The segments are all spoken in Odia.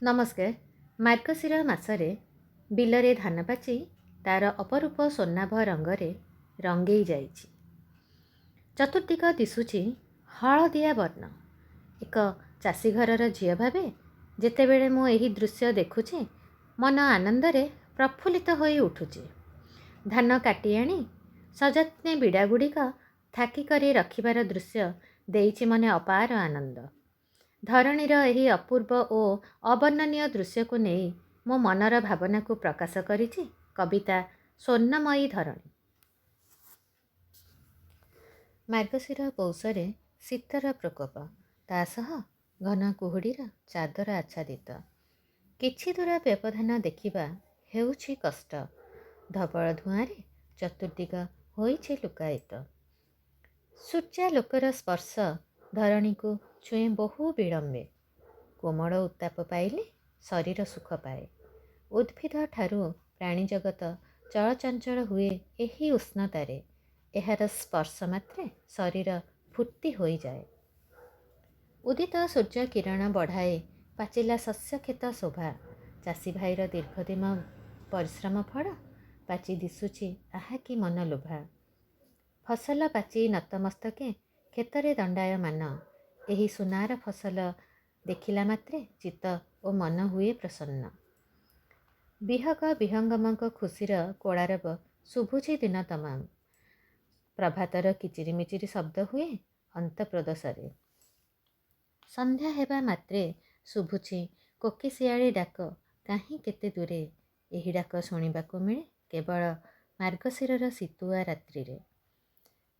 ନମସ୍କାର। ମାର୍ଗଶିର ମାସରେ ବିଲରେ ଧାନ ପାଚି ତା'ର ଅପରୂପ ସ୍ୱର୍ଣ୍ଣାଭ ରଙ୍ଗରେ ରଙ୍ଗେଇ ଯାଇଛି। ଚତୁର୍ଦ୍ଦିଗ ଦିଶୁଛି ହଳଦିଆ ବର୍ଣ୍ଣ। ଏକ ଚାଷୀ ଘରର ଝିଅ ଭାବେ ଯେତେବେଳେ ମୁଁ ଏହି ଦୃଶ୍ୟ ଦେଖୁଛି, ମନ ଆନନ୍ଦରେ ପ୍ରଫୁଲ୍ଲିତ ହୋଇ ଉଠୁଛି। ଧାନ କାଟି ଆଣି ସଯତ୍ନେ ବିଡ଼ାଗୁଡ଼ିକ ଥାକି କରି ରଖିବାର ଦୃଶ୍ୟ ଦେଇଛି ମନେ ଅପାର ଆନନ୍ଦ। ଧରଣୀର ଏହି ଅପୂର୍ବ ଓ ଅବର୍ଣ୍ଣନୀୟ ଦୃଶ୍ୟକୁ ନେଇ ମୋ ମନର ଭାବନାକୁ ପ୍ରକାଶ କରିଛି କବିତା ସ୍ୱର୍ଣ୍ଣମୟୀ ଧରଣୀ। ମାର୍ଗଶିର ପୌଷରେ ଶୀତର ପ୍ରକୋପ, ତା ସହ ଘନ କୁହୁଡ଼ିର ଚାଦର ଆଚ୍ଛାଦିତ। କିଛି ଦୂର ବ୍ୟବଧାନ ଦେଖିବା ହେଉଛି କଷ୍ଟ। ଧବଳ ଧୂଆଁରେ ଚତୁର୍ଦ୍ଦିଗ ହୋଇଛି ଲୁକାୟିତ। ସୂର୍ଯ୍ୟାଲୋକର ସ୍ପର୍ଶ ଧରଣୀକୁ ଛୁଏଁ ବହୁ ବିଳମ୍ବେ। କୋମଳ ଉତ୍ତାପ ପାଇଲେ ଶରୀର ସୁଖ ପାଏ। ଉଦ୍ଭିଦଠାରୁ ପ୍ରାଣୀଜଗତ ଚଳଚଞ୍ଚଳ ହୁଏ ଏହି ଉଷ୍ଣତାରେ। ଏହାର ସ୍ପର୍ଶ ମାତ୍ରେ ଶରୀର ଫୁର୍ତ୍ତି ହୋଇଯାଏ। ଉଦିତ ସୂର୍ଯ୍ୟ କିରଣ ବଢ଼ାଏ ପାଚିଲା ଶସ୍ୟକ୍ଷେତ ଶୋଭା। ଚାଷୀ ଭାଇର ଦୀର୍ଘଦିନ ପରିଶ୍ରମ ଫଳ ପାଚି ଦିଶୁଛି, ଆହା କି ମନଲୋଭା! ଫସଲ ପାଚି ନତମସ୍ତକେ କ୍ଷେତରେ ଦଣ୍ଡାୟମାନ। ଏହି ସୁନାର ଫସଲ ଦେଖିଲା ମାତ୍ରେ ଚିତ୍ତ ଓ ମନ ହୁଏ ପ୍ରସନ୍ନ। ବିହଗ ବିହଙ୍ଗମଙ୍କ ଖୁସିର କୋଳାରବ ଶୁଭୁଛି ଦିନ ତମାମ। ପ୍ରଭାତର କିଚିରିମିଚିରି ଶବ୍ଦ ହୁଏ ଅନ୍ତଃପ୍ରଦୋଷରେ। ସନ୍ଧ୍ୟା ହେବା ମାତ୍ରେ ଶୁଭୁଛି କୋକିଶିଆଳି ଡାକ କାହିଁ କେତେ ଦୂରେ। ଏହି ଡାକ ଶୁଣିବାକୁ ମିଳେ କେବଳ ମାର୍ଗଶିରର ଶୀତୁଆ ରାତ୍ରିରେ।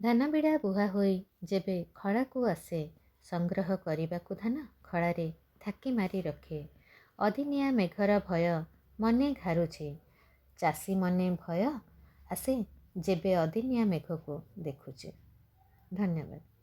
ଧାନବିଡ଼ା ବୁହା ହୋଇ ଯେବେ ଖଳାକୁ ଆସେ, ସଂଗ୍ରହ କରିବାକୁ ଧାନ ଖଳାରେ ଥାକି ମାରି ରଖେ। ଅଦିନିଆ ମେଘର ଭୟ ମନେ ଘାରୁଛି। ଚାଷୀ ମନେ ଭୟ ଆସେ ଯେବେ ଅଦିନିଆ ମେଘକୁ ଦେଖୁଛି। ଧନ୍ୟବାଦ।